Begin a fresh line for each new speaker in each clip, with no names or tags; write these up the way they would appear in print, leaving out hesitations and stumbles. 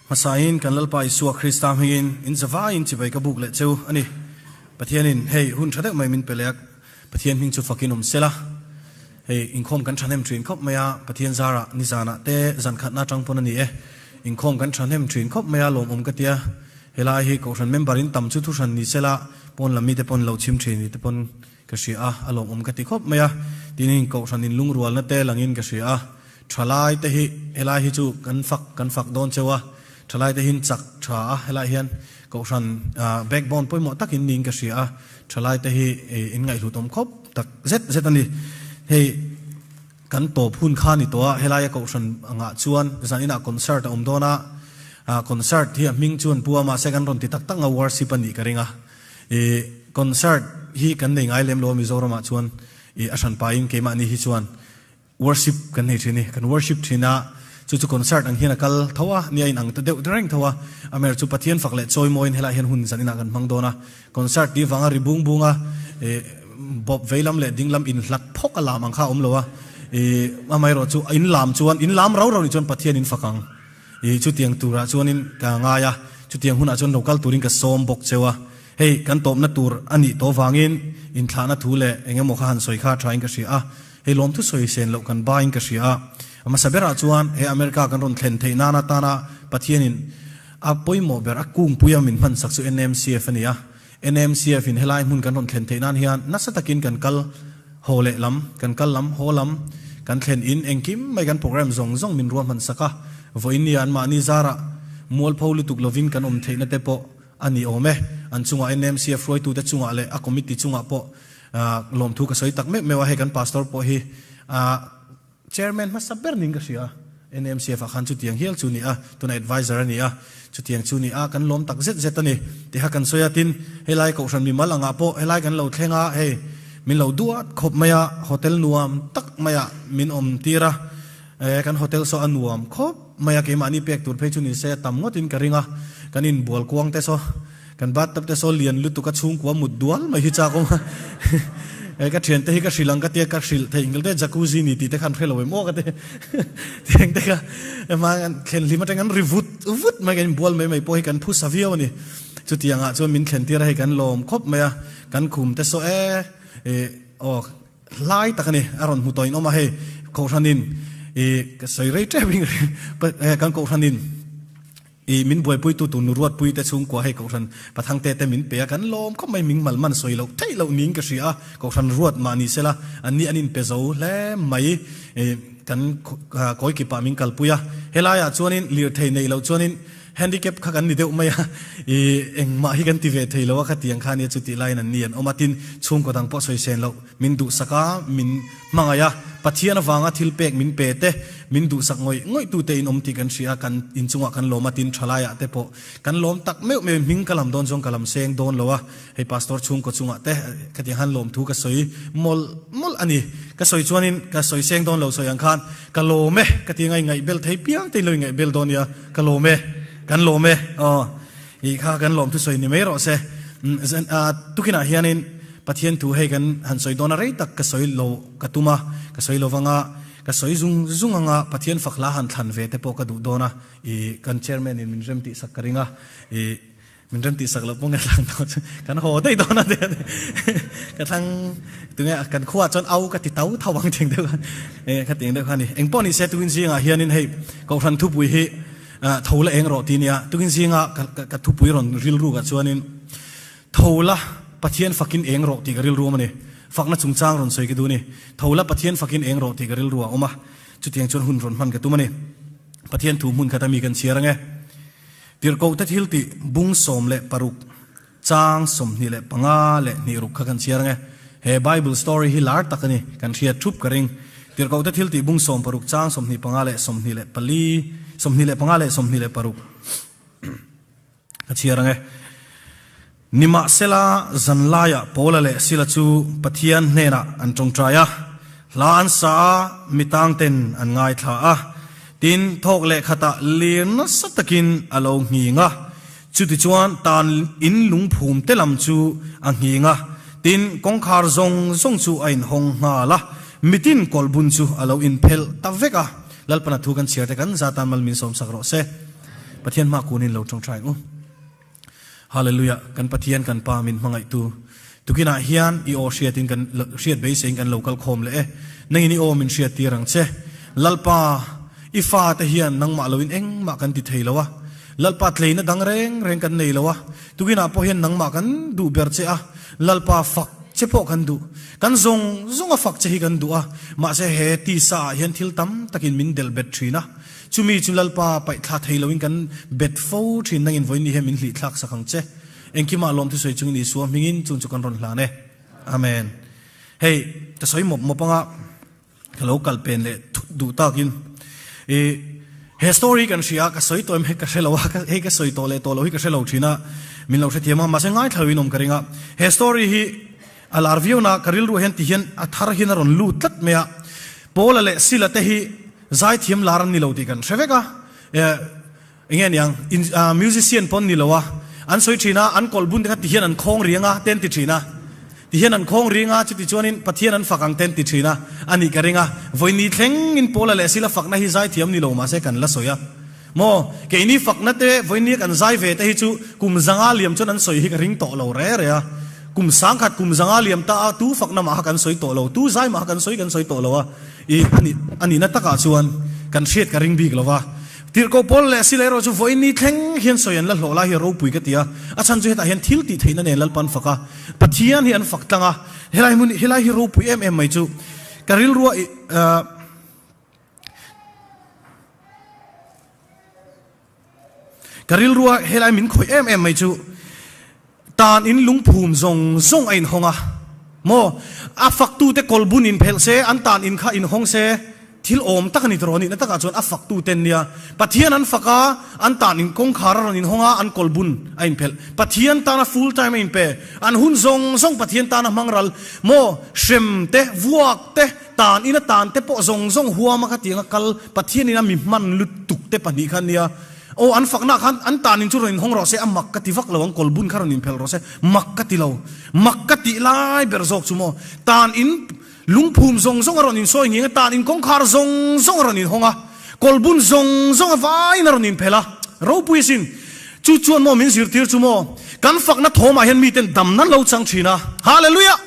Hmasain kan Lalpa Isua Krista hmingin in zavaiin chibai ka buk leh cheu a ni. Pathianin hei hun tha deuh mai min pe leh a, Pathian hming chu fakin awm sela. Hei inkhawm kan thahnem thin khawp mai a, Pathian zarah nizanah te zan khatna atang pawn a ni e. Inkhawm kan thahnem thin khawp mai a, lawmawm ka tia. Helai hi Kohhran member in tam chu thuhran ni sela, pawn lam mite pawn lo chhim thin ni te pawn ka hria a, a lawmawm ka ti khawp mai a. Tin in Kohhran in lungrualna te langin ka hria a, thalai te hi helai hi chu kan fak kan fak dawn cheu a, thalai te hin chak tha a, helai hian Kohhran backbone pawimawh takin niin ka hria a, thalai te hi in ngaihhlut awm khawp tak zet zet a ni. Hei kan tawp hun kha ni tawh a, helaia Kohhran angah chuan zaninah concert a awm dawn a, concert hi a hming chuan pu a mahse kan rawn ti tak tak ang a worship a nih ka ring a. Ih concert hi kan nei ngai lem lo a Mizoramah chuan ih a hranpain keimahni hi chuan Worship kan nei thin i, kan worship thin a, chu chu concert ang hian a kal tho a, nia in ang ta deuh reng tho a, amer chu Pathian fak leh chawi mawiin helaiah hian hun zan inah kan hmang dawn a, concert tih vanga ri bung bung a, ih bawp vei lam leh ding lam in hlat phawk a lam ang kha a awm lo a, ih amaherawh chu in lam chuan in lam rau rau nih chuan Pathian in fak ang, ih chutiang turah chuanin ka ngai a, chutiang hunah chuan lo kal turin ka sawm bawk cheu a, hei kan tawpna tur a nih tawh vangin inthlahna thu leh eng emaw kha han sawi kha thain ka hria a. Hei lawmthu sawi sen loh kan bain ka hria a. A hmasa berah chuan he America kan rawn thlen theih nan atana Pathianin a pawimawh ber a kungpuia min hman sak chu NMCF a ni a. NMCF in helai hmun kan rawn thlen theih nan hian nasa takin kan kal haw leh lam, kan kal lam, haw lam kan thlen in engkim mai kan program zawng zawng min ruahman sak a. Vawiin nia anmahni zarah mualpho lutuk lovin kan awm theihna te pawh a ni awm e. An chungah NMCF hruaitute chungah leh a committee chungah pawh Lawmthu ka sawi tak meuh meuh a, hei kan pastor pawh hi chairman hmasa ber niin ka hria a, NMCF ah khan chutiang hial chu a ni a, tunah advisor a ni a, chutiang chu a ni a, kan lawm tak zet zet a ni tiha kan sawi a, tin helai kohhran mimal angah pawh helai kan lo thleng a, hei min lo duat khawp mai a, hotel nuam tak maiah min awm tir a, kan hotel saw a nuam khawp mai a, keimahni pek tur phei chu ni se tam ngawtin ka ring a, kan inbual kuang te saw. Kan bathtub te saw lian lutuk a chhungkua mut dual mai hi chak awm a. E ka thiante hi ka hrilh ang ka tia ka hrilh theih nghil te jacuzzi ni tih te khan hre lo em aw ka ti. Tiang te kha ema thlen hlim atang an ri vut vut mai kan inbual mai mai pawh hi kan phu sa viau a ni. Chutiang ah chuan min thlen tir a hei kan lawm khawp mai a. Kan khum te saw e e aw hlai tak a ni a rawn hmu tawh in awm a hei kohhran in e ka sawi rei tep in kan kohhran in I min buaipuitu tur nu Ruatpui te chhungkua hei Kohhran Pathangte te min pe a, kan lawm khawp mai ming mal man sawi loh theih loh niin ka hria a, Kohhran Ruat mah ni sela an ni an inpe zo hle mai. I kan kawi kipah min kalpui a, helaiah chuanin lirthei neih loh chuanin handicap kha kan ni deuh mai a, i engmah hi kan ti ve thei lo a khatiang kha nia chutih laiin an ni an awm a, tin chhungkaw dang pawh sawi sen loh min duhsak a, min hmangaih a, Pathian avanga thil pek min pe te, min duhsak ngawih ngawih tute in awm tih kan hria a, kan inchungah kan lawm a, tin thalaiah te pawh kan lawm tak meuh meuh in hming ka lam dawn chuan ka lam seng dawn lo a, hei Pastor chhungkaw chungah te khatiang han lawm thu ka sawi mawlh mawlh a ni, ka sawi chuanin ka sawi seng dawn lo sawi ang khan ka lawm e ka ti anga ingaih bel thei piang te in lo ingaih bel dawn nia, ka lawm e, kan lawm e aw ih kha kan lawm thu sawi ni mai rawh se, tukinah hianin. Pathian thu hei kan han sawi dawn a rei tak ka sawi lo ka tum a, ka sawi lo vang a, ka sawi zung zung ang a, Pathian fak hla han thlan ve te pawh ka duh dawn a, ih kan chairman in min rem tih sak ka ring a, ih min rem tih sak loh pawh nge thlang dawn chu kan haw daih dawn a ti a ni, ka thlang tunge kan khuaah chuan au ka ti tau tho ang tih ang deuh khan eh kha tih ang deuh kha a ni. Engpawh ni se tukin zingah hianin hei Kohhran thupui hi tho la eng rawh tih a nia, tukin zinga ka thupui rawn rilrukah chuanin Tho la, Pathian fakin eng rawh tih ka rilru awm a ni. Fakna chungchang rawn sawi ka duh a ni. Tho la, Pathian fakin eng rawh tih ka rilru a awm a. Chutiang chuan hun rawn hman ka tum a ni. Pathian thu hmun khat a mi kan chhiar ang e. Tirhkohte thil tih bung 16, chang 25 leh hnih ruk kha kan chhiar ang e. He Bible story hi lar tak a ni, kan hriat thup ka ring. Tirhkohte thil tih bung 16, chang 25 leh 24, 25 leh 26. Ka chhiar ang e. Nimahsela, zanlaiah Paula leh Sila chu Pathian hnenah an tawngtai a, hla an sa a, mi tangten an ngaithla a. Tin, thawk leh khatah lir nasa takin a lo nghing a. Chutichuan tan in lungphum te lam chu a nghing a, tin, kawngkhar zawng zawng chu a inhawng nghal a, mitin kawlhbun chu a lo inphelh ta vek a. Lalpana thu kan chhiar te kan zatan mal min sawmsak rawh se. Pathian hma kunin lo tawngtai ang u. Hallelujah kan Pathian kan Pa min hmangaihtu tukinah hian i aw hriatin kan hriat beiseiin kan lo kal khawm leh e. Nangin i aw min hriat tir ang che. Lalpa i fate hian nangmah loin engmah kan ti thei lo a. Lalpa tleina dang reng reng kan nei lo a. Tukinah pawh hian nangmah kan duh ber che a. Lalpa fak che pawh kan duh. Kan zawng zawnga fak che hi kan duh a. Mahse he tisa ah hian thil tam takin min delh bet thin a. Chumi chu Lalpa paihthla thei loin kan bet fo thin nangin vawiin ni hian min hlih thlak sak ang che. Engkimah lawm thusawi chungin Isua hmingin chung chu kan rawn hlan e. Amen. Hei, ka sawi mawp mawp anga ka lo kal pen leh thut duh takin i he story kan hria ka sawi tawh em hei ka hre lo a, hei ka sawi tawh leh tawh lo hi ka hre lo thin a, min lo hrethiam a, mahse ngaithla loin awm ka ring a. He story hi a lar viau na ka rilruah hian ti hian a thar hian a rawn lut tlat mai a. Paula leh Sila te hi Zaithiam lar an ni lo tih kan hre vek a, enge niang musician pawn ni lo a, an sawi thin a, an kawlh bun te kha ti hian an khawng riang a te an ti thin a, ti hian an khawng riang a chuti chuanin Pathian an fak ang te an ti thin a, a nih ka ring a, vawiin thlengin Paula leh Sila fakna hi zaithiam ni lo mahse kan la sawi a, maw keini fakna te vawiin kan zai ve te hi chu kum zanga liam chuan an sawi hi ka ring tawh lo re re a, kum sangkhat kum zanga liam ta a tu fakna mah kha kan sawi tawh lo, tu zai mah kha kan sawi kan sawi tawh lo a. I a nih a nihna takah chuan kan hriat ka ring bik lo va. Tirhkoh Paul leh Sila erawh chu vawiin ni thleng hian sawi an la hlawh lai hi ropui ka ti a. A chhan chu hetah hian thil tih theihna nen Lalpa an fak a, Pathian hi an fak tlang a. Helai hmun helai hi ropui em em mai chu ka rilrua i Ka rilrua helai min khawih em em mai chu tan in lungphum zawng zawng a inhawng a maw? A faktute kawlbun inphelh se, an tan in kha inhawng se, thil awm tak a ni tawh nihna takah chuan a faktuten nia Pathian an fak a, an tan in kawngkhar a rawn inhawng a, an kawlbun a inphelh. Pathian tana full time a inpe, an hun zawng zawng Pathian tana hmang ral maw? Hrem te, vuak te, Tan ina tan te pawh zawng zawng huam a kha tiang a kal Pathian in a mi hman lutuk te pahnih kha nia. Aw an fakna khan an tan in chu rawn inhawng rawh se a mak ka ti vak lo ang kawlbun kha rawn inphelh rawh se mak ka ti lo. Mak ka tih lai ber zawk chu maw tan in lungphum zawng zawng a rawn insawi nghing a tan in kawngkhar zawng zawng a rawn inhawng a kawlbun zawng zawng a vaiin a rawn inphelh a ropui asin. Chu chuan maw min zirtir chu maw kan fakna thawmah hian miten damna lo chang thin a. Hallelujah!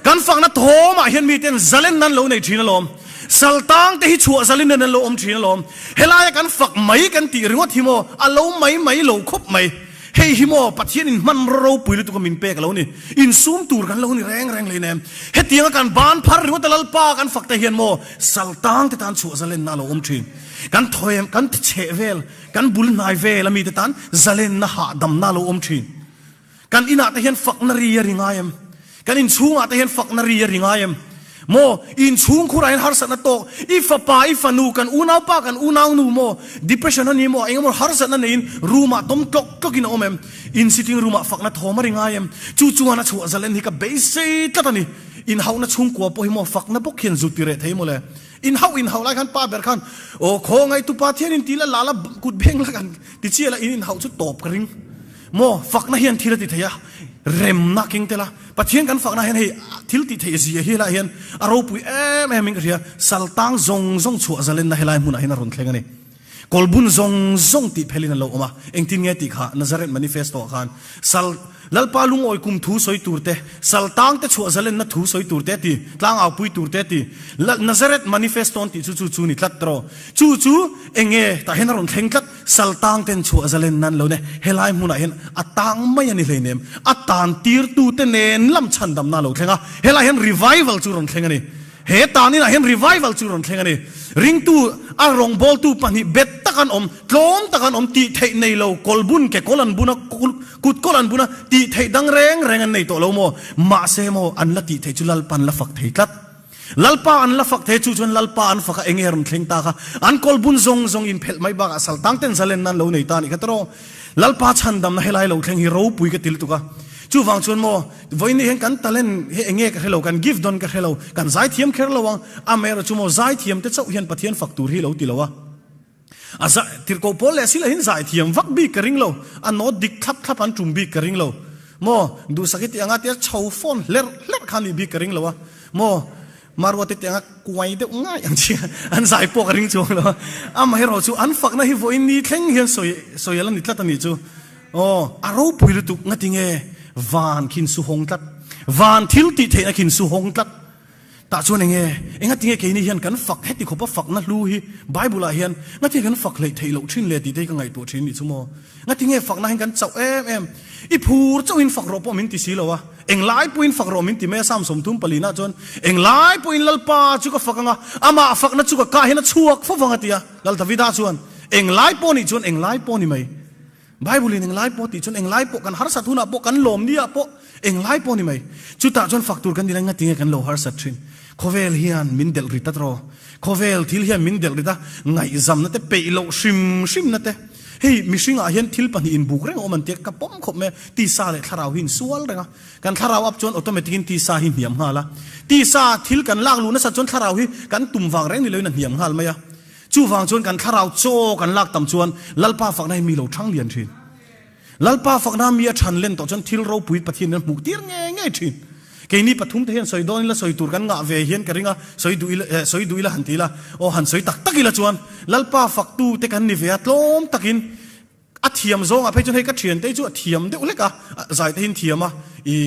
Kan fakna thawmah hian miten zalenna an lo nei thin alawm. Saltang te hi chhuah zalin an lo awm thin alawm. Helaia kan fak mai kan tih ringawt hi maw a lo mai mai lo khawp mai. Hei hi maw Pathian in hmanraw ropui lutuk a min pek a lo ni. Insum tur kan lo ni reng reng hleinem. Hetianga kan ban phar ringawt a Lalpa kan fak te hian maw saltang te tan chhuah zalenna a lo awm thin. Kan thawem kan chheh vel kan bul hnai vel a mite tan zalenna hahdamna a lo awm thin. Kan inah te hian fakna ri a ri ngai em? Kan inchhungah te hian fakna ri a ri ngai em? Maw, i inchhung khurah hian harsatna tawk, i fapa, i fanu, kan unaupa, kan unaunu maw, depression a ni maw, eng emaw harsatna neiin room-ah tawm tlawk tlawkin a awm em? In sitting room-ah fakna thawm a ri ngai em? Chu chuan a chhuah zalen hi ka beisei tlat a ni. Inhauhna chhungkua pawh hi maw fakna bawk hian zut ti reh thei maw le? Inhauh inhauh lai khan pa ber khan, Aw khawngaihtu pa thian in ti la la la kut beng la kan ti chiah la, in inhauh chu tawp ka ring. Maw, fakna hian thil a ti thei a, remna keng tel a, Pathian kan fakna hian hei thil tih theih zia hi helaiah hian a ropui em em in ka hria, saltang zawng zawng chhuah zalenna helai hmunah hian a rawn thleng a ni. Kawlbun zawng zawng tih phelin an lo awm a, engtin nge tih kha Nazareth Manifesto ah khan sal Lalpa lungawi kum thu sawi tur te, saltang te chhuah zalenna thu sawi tur te a ti, tlangaupui tur te a ti. Nazareth Manifesto an tih chu chu chu ni tlat tawh. Chu chu enge tah hian a rawn thleng tlat. Saltang ten chhuah zalen nan lo ne, helai hmunah hian a tang mai a ni hleinem, a tan tirtute nen lam chhandamna a lo thleng a, helai hian revival chu rawn thleng a ni. He tan inah hian revival chu rawn thleng a ni. Ringtu a rawngbawltu pahnih bet tak an awm, tlawm tak an awm, tih theih nei lo, kawlbun ke kawl an bun a, kut kawl an bun a, tih theih dang reng reng an nei tawh lo maw? Mahse maw, an la tih theih chu Lalpan la fak thei tlat. Lalpa an la fak thei chu chuan Lalpa an fak a enge rawn thleng ta kha an kawlbun zawng zawng in phelh mai bakah saltang ten zalen nan lo nei ta nih kha tawrh Lalpa chhandamna helai lo thleng hi ropui ka ti lutuk a chuvang chuan maw vawiin hian kan talent hi enge ka hrelo kan gift dawn ka hrelo kan zaithiam kher lo ang amaherawh chu maw zaithiam te chauh hian Pathian fak tur hi lo ti lo a. A zai tirhkoh pawl leh sila hin zai thiam vak bik ka ring lo, a note dik thlap thlap an tum bik ka ring lo. Maw, duhsak hi tih anga tia chho phone hlerh hlerh kha nih bik ka ring lo a. Maw, Maruate tianga kuai deuh ngai ang chi an zai pawh ka ring chuang lo a. Amaherawh chu an fakna hi vawiin ni thleng hian sawi sawi ala ni tlat a nih chu. Aw, a ropui lutuk ngati nge van khin su hawng tlat. Van thil tih theihna khin su hawng tlat. Tah chuan enge, engati nge keini hian kan fak heti khawpa fakna hlu hi Bible ah hian ngati nge kan fak hleih theih loh thin le tih te hi ka ngaihtuah thin nih chu maw. Ngati nge fakna hian kan chauh em em? I phur chauhin fak rawh pawh min ti si lo a, englai pawhin fak rawh min ti mai a Psalm 34 ah chuan englai pawhin Lalpa chu ka fak anga, amah fakna chu ka kah hian a chhuak fo vang a ti a, Lal Davida chuan englai pawh nih chuan englai pawh ni mai. Bible in englai pawh tih chuan englai pawh kan harsat hunah pawh kan lawm ni ah pawh englai pawh ni mai. Chutah chuan fak tur kan ni lai ngati nge kan lo harsat thin. Khawvel hian min delh rit a tawh. Khawvel thil hian min delh rit a, ngaihzamna te peih loh hrim hrimna te. Hei mihringah hian thil pahnih inbuk reng a awm an tia ka pawm khawp mai a, tisa leh thlarau hi insual reng a. Kan thlarau up chuan automatic in tisa hi hniam nghal a. Tisa thil kan lak luh nasat chuan thlarau hi kan tum vang reng ni loin a hniam nghal mai a. Chuvang chuan kan thlarau chaw kan lak tam chuan Lalpa fakna hi mi lo thang lian thin. Lalpa fakna mi a than len tawh chuan thil ropui Pathian in a hmuh tir ngei ngei thin. Keini pathum te hian sawi dawn ila sawi tur kan ngah ve hian ka ring a, sawi duh ila eh sawi duh ila han ti ila aw han sawi tak tak ila chuan Lalpa faktu te kan ni ve a tlawm takin a thiam zawngah phei chuan hei ka thian te chu a thiam deuh hlek a, zai te hi an thiam a i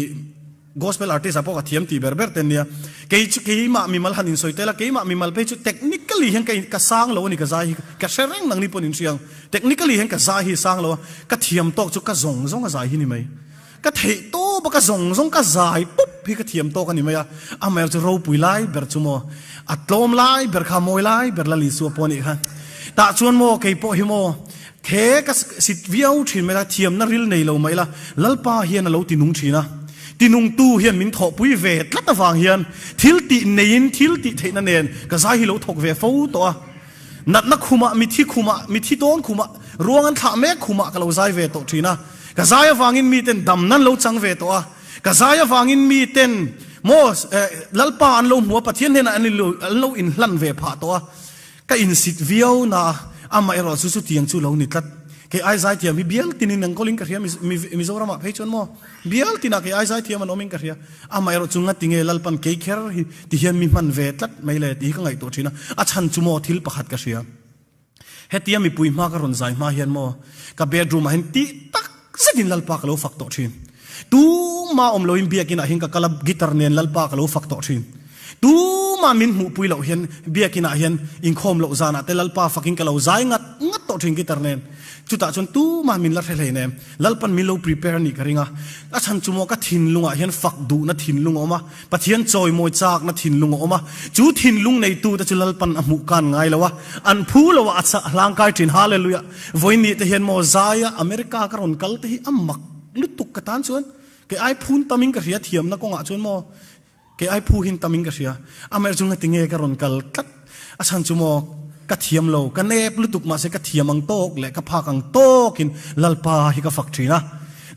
Gospel artist ah pawh ka thiam tih ber ber te ania. Kei chu keimah mimal han insawi tel a, keimah mimal phei chu technically hian ka ka sang lo a ni ka zai hi ka hre reng nang ni pawn in hria ang. Technically hian ka zai hi sang lo a, ka thiam tawk chu ka zawng zawng a zai hi ni mai. Ka theih tawp a ka zawng zawng ka zai pup hi ka thiam tawk a ni mai a. Amaherawhchu chu ropui lai ber chu maw a tlawm lai ber kha mawi lai ber Lal Isua pawh a nih kha. Tah chuan maw kei pawh hi maw He ka sit viau thin mai la, thiamna ril nei lo mai la, Lalpa hian a lo tinung thin a. Tinungtu hian min thawhpui ve tlat avang hian thil tih neiin thil tih theihna nen ka zai hi lo thawk ve fo tawh a. Natna khumah, mithi khumah, mithi tawn khumah, ruang an thlah mek khumah ka lo zai ve tawh thin a. Ka zai avangin miten damna an lo chang ve tawh a. Ka zai avangin miten maw Lalpa an lo hmu a, Pathian hnenah an lo inhlan ve phah tawh a. Ka insit viau na a, amaherawh chu chutiang chu lo ni tlat. Kei ai zaithiam hi bial tinin an kawlin ka hria, Mizoramah phei chuan maw bial tinah kei ai zaithiam an awmin ka hria. Amaherawh chu ngati nge Lalpan kei kher hi ti hian mi hman ve tlat mai le tih hi ka ngaihtuah thin a, a chhan chu maw thil pakhat ka hria. Hetia mipui hma ka rawn zai hma hian maw ka bedroom ah hian tih tak zetin Lalpa ka lo fak tawh thin. Tumah awm loin biakinah hian ka kal a, guitar nen Lalpa ka lo fak tawh thin. Tumah min hmuhpui loh hian biakinah hian inkhawm loh zanah te Lalpa fakin ka lo zai ngat ngat tawh thin guitar nen. Chutah chuan tumah min la hre hlei nem. Lalpan min lo prepare a nih ka ring a. A chhan chu maw ka thinlungah hian fak duhna thinlung a awm a, Pathian chawimawi chakna thinlung a awm a. Chu thinlung neitute chu Lalpan a hmuh kan ngai lo a, an phu lo a a chah hlangkai thin. Hallelujah! Vawiin te hian maw zaia America ka rawn kal te hi a mak lutuk ka tan chuan kei ai phun tamin ka hria thiamna kawngah chuan maw Kei ai phu hin tam in ka hria. Amaherawh chu ngati nge ka rawn kal tlat a chhan chu maw ka thiam lo, ka nep lutuk mahse ka thiam ang tawk leh ka phak ang tawkin Lalpa hi ka fak thin a.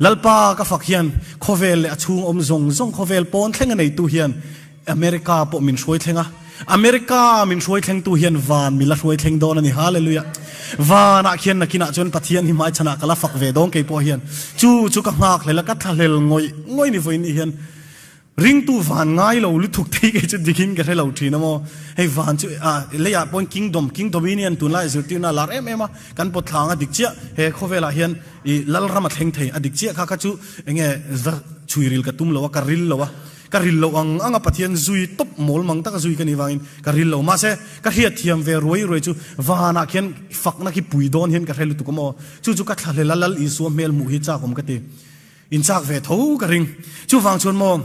Lalpa ka fak hian khawvel leh a chhung awm zawng zawng khawvel pawn thleng a neitu hian America pawh min hruai thleng a. America min hruai thlengtu hian van min la hruai thleng dawn a ni. Hallelujah! Vanah khian nakinah chuan Pathian hi hmaichhanah ka la fak ve dawn kei pawh hian. Chu chu ka nghakhlel a, ka thlahlel ngawih ngawih ni vawiin ni hian. Ringtu van ngai lo lutuk te hi kei chu dikin ka hre lo thin a maw. Hei van chu ah leiah pawhin kingdom, king dominion tunlai zirtirna a lar em em a, kan pawtthlang a dik chiah he khawvelah hian ih lalram a thleng thei a dik chiah kha kha chu enge va chhui ril ka tum lo a, ka ril lo a, ka ril loh ang ang a Pathian zui tawp mawl mang taka zui ka nih vangin ka ril lo. Mahse ka hriatthiam ve ruai ruai chu vanah khian fakna khi pui dawn hian ka hre lutuk a maw. Chu chu ka thlahlel a Lal Isua hmel hmuh hi chak awm ka ti. In chak ve tho ka ring. Chuvang chuan maw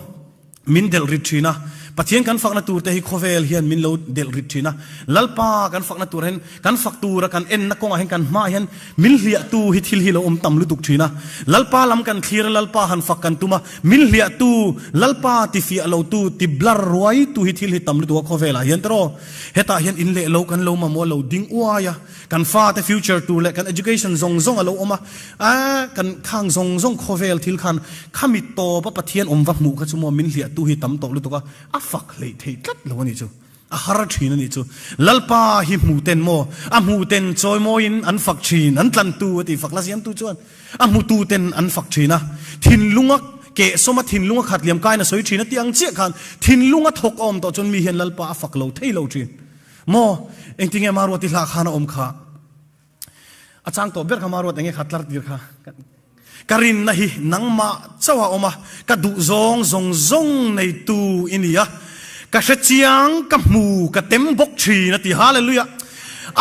min delh rit thin a, Pathian kan fakna tur te hi khawvel hian min lo delh rit thin a, Lalpa kan fakna tur hian kan fak tura kan enna kawngah hian kan hmaah hian min hliahtu hi thil hi lo awm tam lutuk thin a. Lalpa lam kan thlir a, Lalpa han fak kan tum a, min hliahtu, Lalpa tifiah lotu, ti blur ruaitu hi thil hi tam lutuk a khawvelah hian tiraw. Hetah hian in leh lo kan lo mamawh lo ding uai a. Kan fate future tur leh kan education zawng zawng a lo awm a, a kan khang zawng zawng khawvel thil khan khami tawp a Pathian awm va hmuh kha chu maw min hliahtu hi tam tawh lutuk a, a fak hleih theih tlat lo a nih chu, a har thin a nih chu. Lalpa hi hmu ten maw, a hmu ten chawimawiin an fak thin, an tlantu a ti, fak la siamtu chuan a hmutu ten an fak thin a, thinlunga. Keh sawma thinlung a khat liam kain a sawi thin a tih ang chiah khan thinlung a thawk a awm tawh chuan mi hian Lalpa a fak lo thei lo thin. Maw? Engtinge Maruati hla khan a awm kha? A chang tawh ber kha Maruat enge kha tlar tir kha? Ka rinna hi nangmah chauh a awm a, ka duh zawng zawng zawng neitu i ni a, ka hre chiang, ka hmu, ka tem bawk thin a ti. Hallelujah!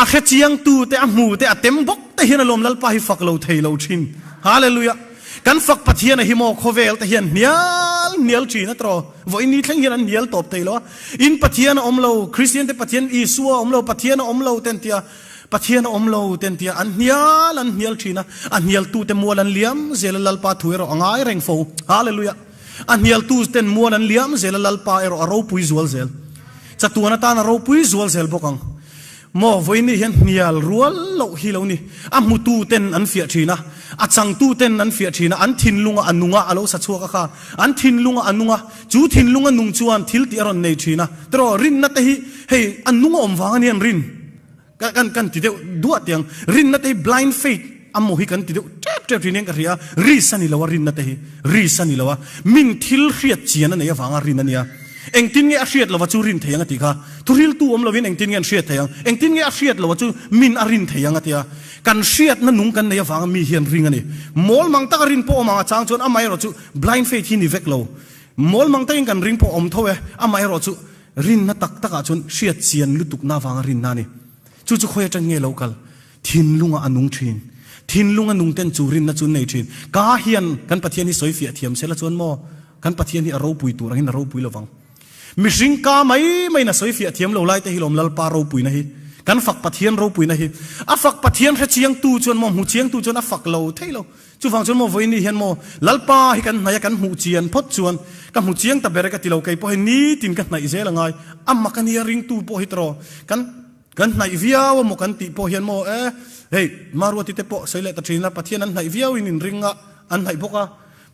A hre chiangtu te, a hmu te, a tem bawk te hian alawm Lalpa hi fak lo thei lo thin. Hallelujah! Kan fak Pathian a hi maw khawvel te hian hnial hnial thin a tawh. Vawiin ni thleng hian an hnial tawp thei lo a. In Pathian a awm lo, Kristian te Pathian Isua a awm lo, Pathian a awm lo te an ti a. Pathian a awm lo te an ti a. An hnial an hnial thin a. A hnialtu te mual an liam zel a Lalpa thu erawh a ngai reng fo. Hallelujah! A hnialtu ten mual an liam zel a Lalpa erawh a ropui zual zel. Chatuan atan a ropui zual zel bawk ang. Maw vawiin hian hnial rual loh hi lo ni. A hmutu ten an fiah thin a, a changtu ten an fiah thin a, an thinlunga a nung a, a lo sa chhuak a kha. An thinlunga a nung a, chu thinlunga nung chuan thil tih a rawn nei thin a. Tiraw, rinna te hi hei a nung a awm vang a nia an rin. Kan kan kan ti deuh duah tiang. Rinna te hi blind faith a maw hi kan ti deuh tep tep thin hian ka hria a. Risk a ni lo a rinna te hi. Risk a ni lo a. Min thil hriat chian a nei avanga rin a nia. Engtin nge a hriat lova chu rin thei ang a tih kha. Thuriltu awm lovin engtin nge an hriat thei ang? Engtin nge a hriat lova chu min a rin thei ang a tia. Kan hriatna nung kan nei avanga mi hian ring a ni. Mawl mang taka rin pawh awm ang a chang chuan amaherawh chu blind faith hi ni vek lo. Mawl mang takin kan ring pawh awm tho e, amaherawh chu rinna tak takah chuan hriat chian lutukna avanga rinna a ni. Chu chu khawi atang nge lo kal? Thinlungah a nung thin. Thinlunga nung ten chu rinna chu an nei thin. Ka hian kan Pathian hi sawi fiah thiam sela chuan maw, kan Pathian hi a ropui tur angin a ropui lovang. Mihring ka mai maiin a sawi fiah thiam lo lai te hi lawm Lalpa ropuina hi. Kan fak Pathian ropuina hi. A fak Pathian hre chiangtu chuan maw, hmu chiangtu chuan a fak lo thei lo. Chuvang chuan maw vawiin ni hian maw Lalpa hi kan hnaih a kan hmuh chian phawt chuan ka hmu chiang ta ber e ka ti lo kei pawh hi nitin ka hnaih zel a ngai. A mak a nia ringtu pawh hi tawh kan Kan hnaih viau a maw kan tih pawh hian maw e, hei Maruati te pawh sawi leh ta thin a, Pathian an hnaih viau in inring a, an hnaih bawk a,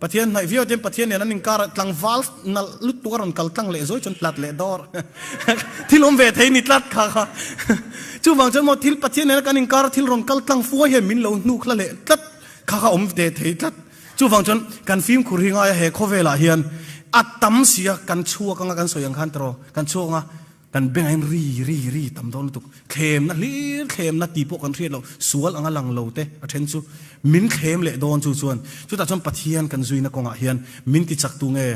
Pathian hnaih viau te Pathian nen an inkar a, tlangval nalh lutuk a rawn kal tlang leh zawi chuan tlat leh dawr thil awm ve thei ni tlat kha kha chuvang chuan maw thil Pathian nena kan inkar a thil rawn kal tlang fuai hian min lo hnuk hla leh tlat kha kha awm ve thei tlat chuvang chuan kan fimkhur hi ngai a he khawvelah hian a tam si a kan chhuak anga kan sawi ang khan tawh kan chhuak anga Kan bengah hian ri ri ri tam dawn lutuk. Thlemna hlir thlemna tih pawh kan hriat loh, sual anga lang lo te a then chu min thlem leh dawn chu chuan chutah chuan Pathian kan zuina kawngah hian min ti chak tu nge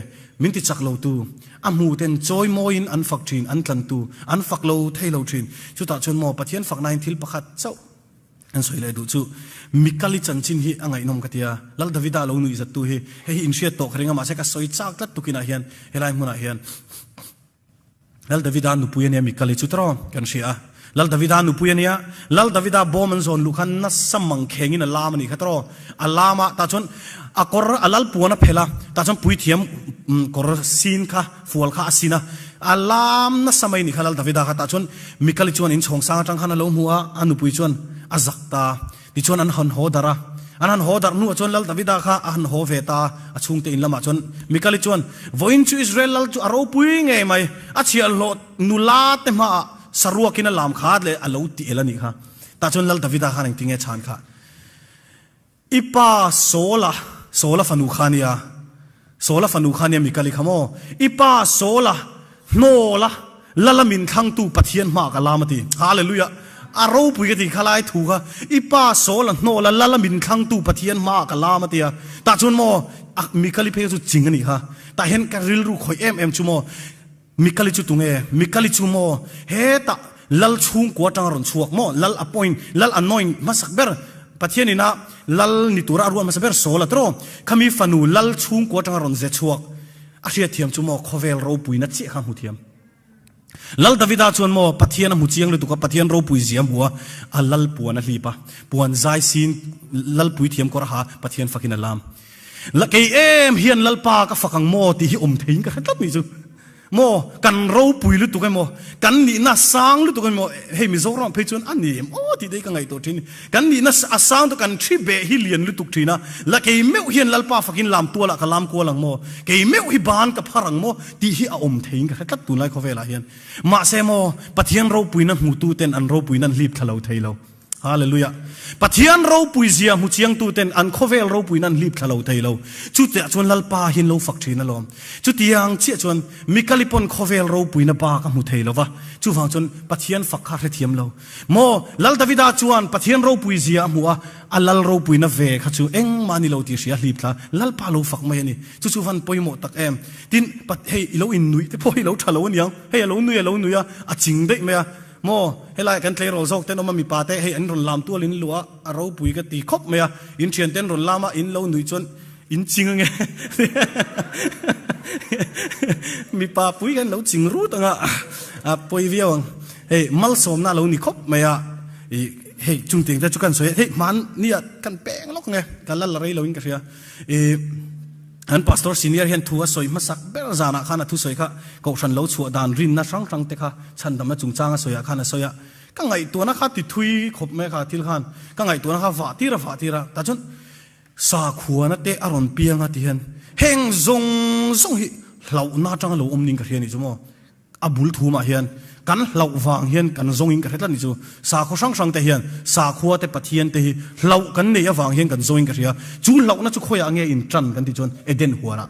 min ti chak lo tu a hmu ten chawi mawiin an fak thin an tlan tu an fak lo thei lo thin chutah chuan maw Pathian fakna in thil pakhat chauh an sawi leh duh chu Mikali chanchin hi a ngaihnawm ka tia Lal Davida lo nuih zat tu hi hei hi inhriat tawh ka ring a mahse ka sawi chak tlat tukinah hian helai hmunah hian Lal Davida nupui a nia Mikali chu tawh kan hria a. Lal Davida nupui a nia, Lal Davida bawm an zawn luh khan nasa mangkhengin a lam a nih kha tawh. A lam a, tah chuan a kawr a lal puan a phelh a, tah chuan puithiam kawr sin kha, fual kha a sin a, a lam nasa mai a nih kha Lal Davida kha. Tah chuan Mikali chuan inchhawng sang atang khan a lo hmu a, a nupui chuan a zak ta. Tichuan an han haw darh a, an han haw darh hnuah chuan Lal Davida kha a han haw ve ta a, a chhungte in lamah chuan Mikali chuan, Vawiin chu Israel lal chu a ropui ngei mai, a chhiahhlawh nula te hmaah saruakin a lam kha leh a lo ti el a nih kha. Tah chuan Lal Davida khan engtin nge chhan kha? I pa Saula, Saula fanu kha nia, Saula fanu kha nia Mikali kha maw? I pa Saula hnawla Lala min thlangtu Pathian hmaah ka lam a ti. Hallelujah! A ropui ka ti kha lai thu kha. I pa Saula hnawla Lala min thlangtu Pathian hmaah ka lam a ti a. Tah chuan maw a Mikali phei kha chu ching a nih kha. Tah hian ka rilru khawih em em chu maw Mikali chu tunge? Mikali chu maw hetah Lal chhungkua atanga rawn chhuak maw? Lal appoint, Lal anoint hmasak ber Pathian ina Lal ni tura a ruah hmasa ber Saul a tawh. Khami fanu Lal chhungkua atanga rawn ze chhuak a hriatthiam chu maw khawvel ropuina chiah kha hmu thiam. Lal Davida chuan maw Pathian a hmu chiang lutuk a, Pathian ropui zia a hmu a, a lal puan a hlip a, puan zai sin lal puithiam kawr a ha, Pathian fakin a lam. Kei em hian Lalpa ka fak ang maw tih hi awm theiin ka hre tlat nih chu. Maw, kan ropui lutuk emaw, kan nihna sang lutuk emaw, hei Mizoram phei chuan a ni em aw tih te hi ka ngaihtuah thin. Kan nihna a sang chu kan thi beh hi lian lutuk thin a, la kei meuh hian Lalpa fakin lam tualah ka lam kual ang maw, kei meuh hi ban ka phar ang maw tih hi a awm theiin ka hre tlat tunlai khawvelah hian. Mahse maw, Pathian ropuina hmutu ten an ropuina an hlip thla lo thei lo. Hallelujah. Pathian ropui zia hmu chiangtu ten an khawvel ropuina an hlip thla lo thei lo. Chutiah chuan Lalpa hi an lo fak thin alawm. Chutiang chiah chuan Mikali pawn khawvel ropuina bak a hmu thei lo va, chuvang chuan Pathian fak kha a hrethiam lo. Maw, Lal Davida chuan Pathian ropui zia a hmu a, a lal ropuina ve kha chu engmah a ni lo tih hria hlip thla Lalpa lo fak mai a ni. Chu chu van pawimawh tak em. Tin, hei i lo innuih te pawh hi i lo tha lo aniang. Hei a lo nui a lo nui a, a ching daih mai a. Maw, helai kan tleirawl zawk ten awm a mipa te hei an rawn lam tual in luh a, a ropui ka ti khawp mai a, in thian ten rawn lam a, in lo nuih chuan in ching ange mipa pui kan lo ching rut anga a pawi viau ang, hei malsawmna a lo ni khawp mai a, ih hei chung tiang te chu kan sawi a, hei hmanni ah kan peng lawk ange ka la la rei lo in ka hria ih. An Pastor Senior hian thu a sawi hmasak ber zanah khan a thusawi kha Kohhran lo chhuah dan rinna hrang hrang te kha chhandamna chungchang a sawiah khan a sawi a, ka ngaihtuahna kha ti thui khawp mai kha thil khan ka ngaihtuahna kha vah tir a vah tir a, tah chuan sakhuana te a rawn piang a ti hian heng zawng zawng hi hlauhna atanga lo awm niin ka hria a nih chu maw. A bul thumah hian kan hlauh vang hian kan zawngin ka hre tlat ni chu. Sakhaw hrang hrang te hian sakhua te Pathian te hi hlauh kan neih avang hian kan zawngin ka hria. Chu hlauhna chu khawiah nge in tan kan tih chuan Eden huanah.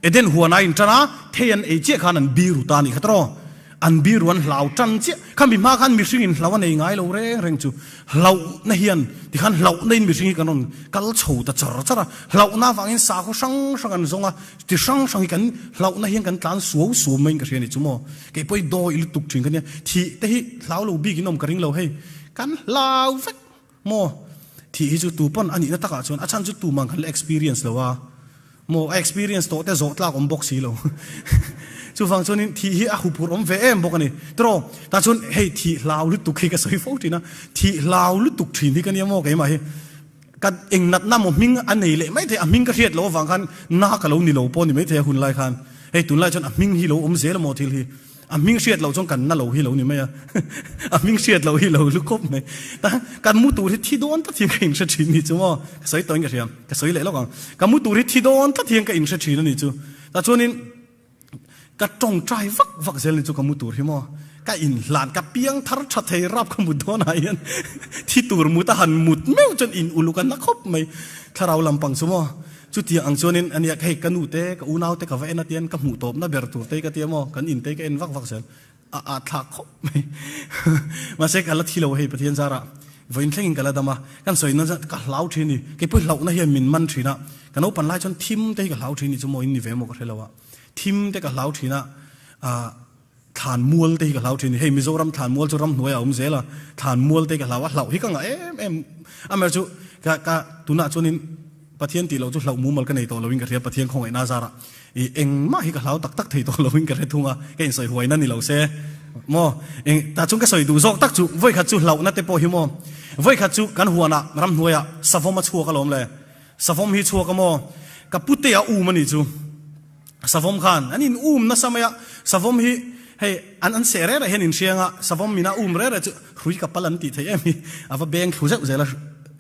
Eden huanah in tan a, thei an ei chiah khan an biru ta a nih kha tawh. An biru an hlau tan chiah. Khami hma khan mihring in hlau a nei ngai lo reng reng chu. Hlauhna hian tikhan hlauhna in mihring hi kan rawn kal chho ta char char a. Hlauhna avangin sakhaw hrang hrang an zawng a. Ti hrang hrang hi kan hlauhna hian kan tlan suau suau maiin ka hria a ni chu maw. Kei pawh hi dawi lutuk thin ka nia. Thih te hi hlau lo bik in awm ka ring lo hei. Kan hlau vek maw. Thih hi chu tu pawn a nihna takah chuan a chhan chu tuman kan la experience lo a maw. A experience tawh te zawh tlak awm bawk si lo. Chuvang chuanin thih hi a huphurh awm ve em bawk a ni. Tiraw tah chuan hei thih hlau lutuk hi ka sawi fo thin a. Thih hlau lutuk thin hi ka nia maw keimah hi. Ka eng natna maw hming a nei leh maithei, a hming ka hriat loh avang khan na ka lo ni lo pawh ni maithei a hun lai khan. Hei tunlai chuan a hming hi lo awm zel amaw thil hi. A hming hriat loh chuan kan na lo hi lo ni mai a. A hming hriat loh hi lo lu khawp mai. Ta kan mu tur hi thi dawn tlat hian ka inhre thin ni chu maw. Ka sawi tawhin ka hria, ka sawi leh lawk ang. Ka mu tur hi thi dawn tlat hian ka inhre thin a ni chu. Ta chuanin. Ka tawngtai vak vak zel ni chu ka mu tur hi maw? Ka inhlan, ka piang thar tha thei rap ka mut dawnah hian thi tur mut a han mut meuh chuan in uluk a na khawp mai. Thlarau lampang chu maw? Chutiang ang chuanin ania hei ka nu te, ka unau te ka va en a tian ka hmuh tawpna ber tur te ka tia maw? Kan in te ka en vak vak zel. A a thlak khawp mai. Mahse ka la thi lo hei Pathian zarah vawiin thlengin ka la dam a, kan sawi nan chuan ka hlau thin ni. Keipawh hlauhna hian min man thin a, ka naupan lai chuan thim te hi ka hlau thin ni chu maw in ni ve maw ka hre lo a. Thim te ka hlau thin a, ah thlan mual te hi ka hlau thin ni. Hei Mizoram thlan mual chu ramhnuai a awm zel a, thlan mual te hi ka hlau a, hlauh hi ka ngah em em. Amaherawhchu ka ka tunah chuanin Pathian tih loh chu hlauh mumal ka nei tawh loin ka hria, Pathian khawngaihna zarah i engmah hi ka hlau tak tak thei tawh loin ka hre thung a, ka insawi huaina ni lo se maw eng tah chuan ka sawi duh zawk tak chu vawikhat chu hlauhna te pawh hi maw vawikhat chu kan huanah ramhnuaiah savawm a chhuak alawm le savawm hi chhuak a maw ka pute a um a nih chu savawm khan an in um nasa mai a savawm hi hei an an seh reh reh hian inhriang a savawm mina um reh reh chu hrui ka pal an tih theih em hi a va beng thlu zeuh zel a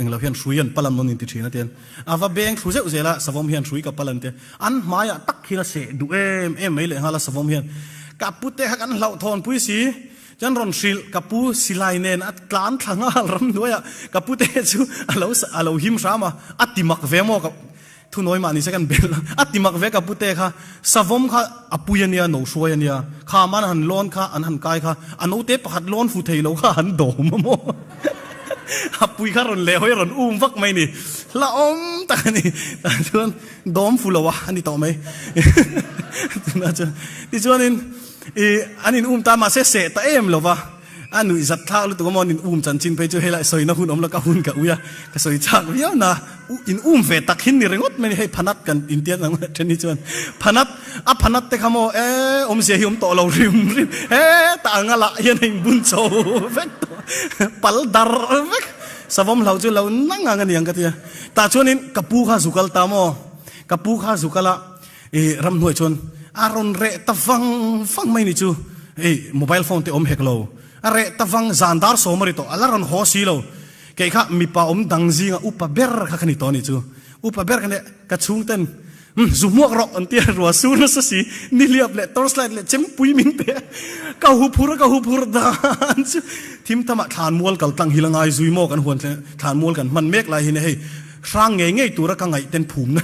englo hian hrui an pal an rawn inti thin a tian A va beng thlu zeuh zel a, savawm hian hrui ka pal an ti. An hmaiah tak hian a seh duh em em mai lehnghal a savawm hian. Ka pute kha kan hlauhthawn pui si, chuan rawn hrilh ka pu silai nen a tlan thla nghal ramhnuaiah ka pute chu a lo a lo him hram a, a ti mak ve maw ka thunawi mah nise kan bel a, a ti mak ve ka pute kha savawm kha a pui a nia, no hruai a nia, kham an han lawn kha an han kai kha a note pakhat lawn fu thei lo kha an dawm a maw. A pui kha rawn leh hawi a rawn um vak mai ni. Hlauhawm tak a ni. Tah chuan dawm fu lo a a ni tawh mai. Tunah chuan tichuanin ih an in um ta mahse seh ta em lo va. A nuih zat thlak lutuk a maw an in um chanchin phei chu helai sawina hun awm lo ka hun ka ui a. Ka sawi chak viau na in um ve tak hin ni ringawt mai ni hei phanat kan intiat ang then hi chuan phanat a phanat te kha maw e awmzia hi awm tawh lo rim rim hetah anga lah hian a inbun chho vek tawh pal dar vek savawm hlau chu lo nang ang a ni ang ka tia tah chuanin ka pu kha zu kal ta maw ka pu kha zu kal a i ramhnuai chuan a rawn reh ta vang vang mai ni chu hei mobile phone te awm hek lo a reh ta vang zan dar sawm a ri tawh a la rawn haw si lo. Kei kha mipa awm dang zinga upa ber kha ka ni tawh a nih chu. Upa ber kha nia ka chhungten Umm zu hmuak rawh an ti a, rua sur nasa si, nihliap leh torchlight leh chempui min pe a, ka hu phur a ka hu phur dan chu thim thamah thlanmual kal tlang hi la ngai zui maw kan huan thlanmual kan hman mek lai hian hei hrang ngei ngei tura ka ngaih ten phum na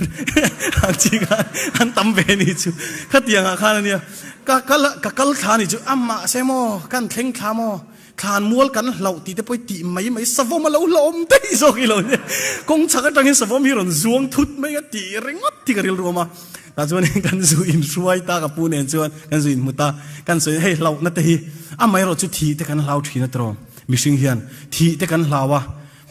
an chi khan an tam ve ni chu khatiang ah khan ania ka kal ka kal thla ni chu amah se maw kan thleng thla maw Thlanmual kan hlauh tih te pawh hi tih mai mai savawm a lo hlauhawm daih zawk i lo nia. Kawng chhak atangin savawm hi rawn zuang thut mai a tih ringawt hi ka rilru awm a. Tah chuan kan zu inhruai ta ka pu nen chuan kan zu inhmu ta. Kan sawi hei hlauhna te hi amaherawh chu thih te kan hlau thin a tiraw. Mihring hian thih te kan hlau a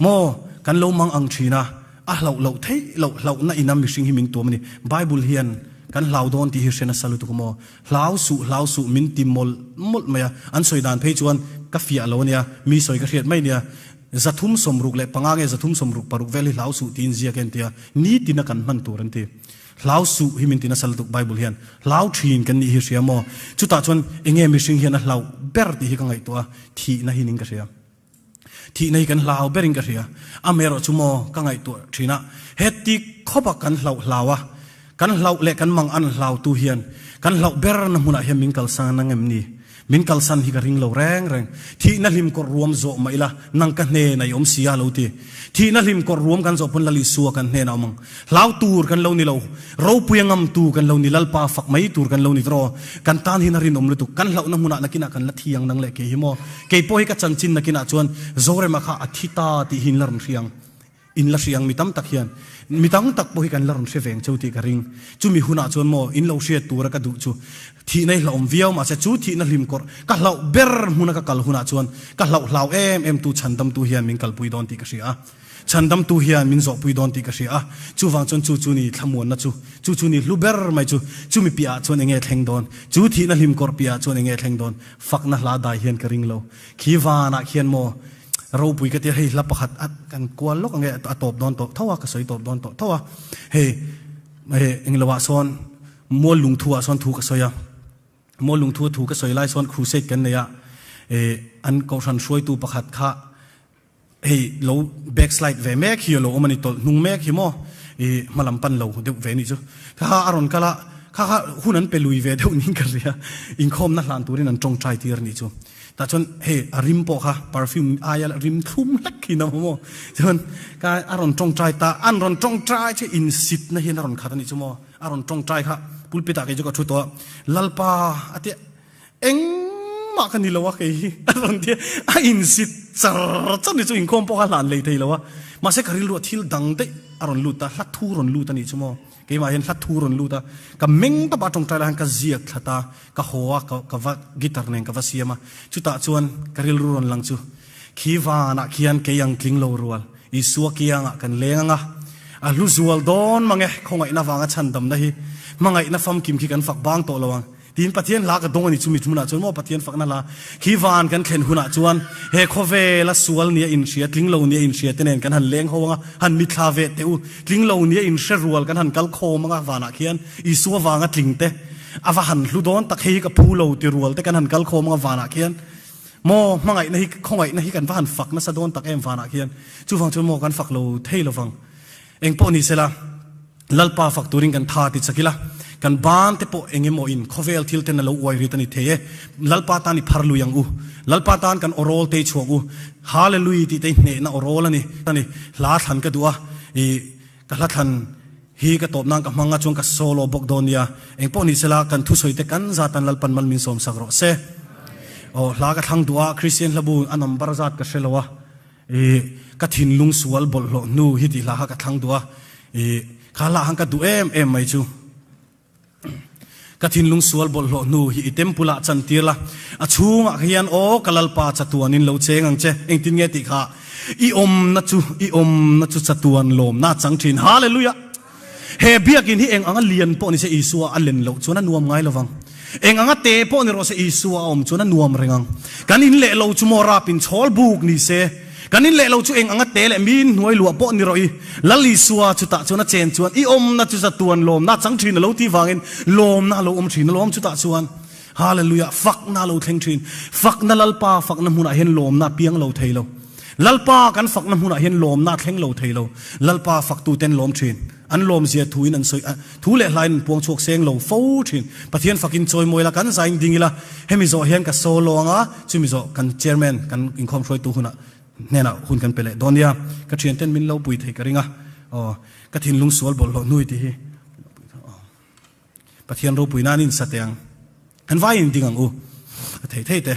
maw kan lo mang ang thin a. A hlauh loh theih loh hlauhna ina mihring hi min tuam a ni. Bible hian kan hlau dawn tih hi hre nasa lutuk maw. Hlau suh, hlau suh min ti mawlh mawlh mai a. An sawi dan phei chuan ka fiah lo a nia, mi sawi ka hriat mai nia. 365 nge 366 vel hi hlau suh tiin ziak e an ti a, nitina kan hman tur an ti. Hlau suh hi min ti nasa lutuk Bible hian. Hlau thin kan nih hi hria maw? Chutah chuan enge mihring hian a hlauh ber tih hi ka ngaihtuah a, thihna hi ning ka hria. Thihna hi kan hlau berin ka hria. Amaherawh chu maw ka ngaihtuah thin a, heti khawpa kan hlauh hlau a, kan hlauh leh kan mang an hlautu hian kan hlauh berna hmunah hian min kalsan ang em ni? Min kalsan hi ka ring lo reng reng. Thihna hlim kawrh ruam zawh mah ila nang ka hnen a i awm si a lo ti. Thihna hlim kawrh ruam kan zawh pawn Lal Isua kan hnenah awm ang. Hlau tur kan lo ni lo. Ropui a ngam tu kan lo ni, Lalpa fak mai tur kan lo ni tawh. Kan tan hian a rinawm lutuk. Kan hlauhna hmunah nakinah kan la thi ang nang leh kei hi maw. Kei pawh hi ka chanchin nakinah chuan Zorema kha a thi ta tih hi in la rawn hria ang. In la hria ang mi tam tak hian. Mi dang tak pawh hi kan la rawn hre veng cheu tih ka ring. Chumi hunah chuan maw in lo hriat tura ka duh chu thihna hi hlauhawm viau mahse chu thihna hlim kawrh ka hlauh ber hmuna ka kal hunah chuan ka hlauh hlau em em tu chhandamtu hian min kalpui dawn tih ka hria a. Chhandamtu hian min zawhpui dawn tih ka hria a, chuvang chuan chu chu ni thlamuanna chu, chu chu ni hlu ber mai chu, chumi piahah chuan enge thleng dawn, chu thihna hlim kawrh piahah chuan enge thleng dawn, fakna hla dai hian ka ring lo. Khi vanah khian maw ropui ka tia hei hla pakhat a kan kual lawk ange a tawp dawn tawh tho a, ka sawi tawp dawn tawh tho a, hei englo ah sawn mual lungthu ah sawn thu ka sawi a. Maw lungthu thu ka sawi lai sawn crusade kan nei a, an kohhran hruaitu pakhat kha hei lo backslide ve mek hi a lo awm a ni, tawlh hnung mek hi maw i hmalam pan lo deuh ve a nih chu. Kha kha a rawn kal a, kha kha hun an pe lui ve deuh niin ka hria, inkhawmna hlan turin an tawngtai tir a nih chu. Tah chuan hei a rim pawh kha perfume aia rim thlum hlek hi na maw chuan ka a rawn tawngtai ta, an rawn tawngtai chu insitna hian a rawn khat a nih chu maw. A rawn tawngtai kha pulpit ah kei chu ka thu tawh a, Lalpa a tia, engmah ka ni lo a kei hi a rawn tia, a insit char char ni chu inkhawm pawh kha hlan lei thei lo a, mahse ka rilru ah thil dang daih a rawn lut a, hla thu rawn lut a nih chu maw, keimah hian hla thu rawn lut a, ka meng tawp a tawngtai lai khan ka ziak thlat a, ka haw a, ka va guitar nen ka va siam a, chutah chuan ka rilru rawn lang chu khi vanah khian kei ang tling lo rual Isua kiangah kan leng ang a, a hlu zual dawn mang e, khawngaihna vanga chhandamna hi hmangaihna famkim khi kan fak bang tawh lo ang tiin Pathian hla ka dawng a ni. Chumi hmunah chuan maw Pathian fakna hla khi van kan thlen hunah chuan he khawvela sual nia inhria, tling lo nia inhria te nen kan han leng ho ang a, han mithla ve teh u, tling lo nia inhre rual kan han kal khawm ang a, vanah khian Isua vanga tling te a va han hlu dawn tak, hei hi ka phu lo ti rual te kan han kal khawm ang a vanah khian. Maw, hmangaihna hi, khawngaihna hi kan va han fak nasa dawn tak em vanah khian. Chuvang chuan maw kan fak lo thei lovang. Eng pawh ni sela, Lalpa fak turin kan tha ti chak ila, kan ban te pawh eng emaw in khawvel thil ten a lo uai rit a ni thei e. Lalpa tan i phar lui ang u. Lalpa tan kan aw rawl te i chhuak u. Hallelui tih te i hnehna aw rawl a ni. A ni, hla thlan ka duh a, i Ka hla thlan hi ka tawp nan ka hmang a chuan ka solo bawk dawn nia. Engpawh ni sela kan thusawi te kan zatan Lalpan mal min sawm sak rawh se. Aw hla ka thlang duh a Christian hlabu a number zat ka hre lo a i ka thinlung sual bawlhhlawh hnu hi tih hla kha ka thlang duh a i kha hla han ka duh em em mai chu. Ka thinlung sual bawlhhlawh hnu hi i temple ah chantir la, a chhungah hian aw ka Lalpa chatuanin lo cheng ang che. Engtin nge tih kha? I awmna chu, i awmna chu chatuan lawmna a chang thin. Hallelujah! He biakin hi eng anga lian pawh ni se Isua a len loh chuan a nuam ngai lovang. Eng anga te pawh ni rawh se Isua a awm chuan a nuam reng ang. Kan in leh lo chu maw rapin chhawl buk ni se. Kan in leh lo chu eng anga te leh min hnuai luah pawh ni rawh i, Lal Isua chutah chuan a chen chuan i awmna chu zatuan lawmna a chang thin a lo tih vangin lawmna a lo awm thin alawm chutah chuan Hallelujah fakna a lo thleng thin. Fakna Lalpa fakna hmunah hian lawmna a piang lo thei lo. Lalpa kan fakna hmunah hian lawmna a thleng lo thei lo. Lalpa faktuten lawm thin. An lawmzia thuin an sawi a, thu leh hlain an puang chhuak seng lo fo thin. Pathian fakin chawimawi la, kan zain ding ila, hemi zawh hian ka solo ang a, chumi zawh kan chairman, kan inkhawm hruaitu hunah hnenah hun kan pe leh dawn nia. Ka thianten min lo pui thei ka ring a, aw, ka thinlung sual bawlhhlawh hnui tih hi. Pathian ropui nan in sa teh ang. Kan vaiin ding ang u. A thei thei te.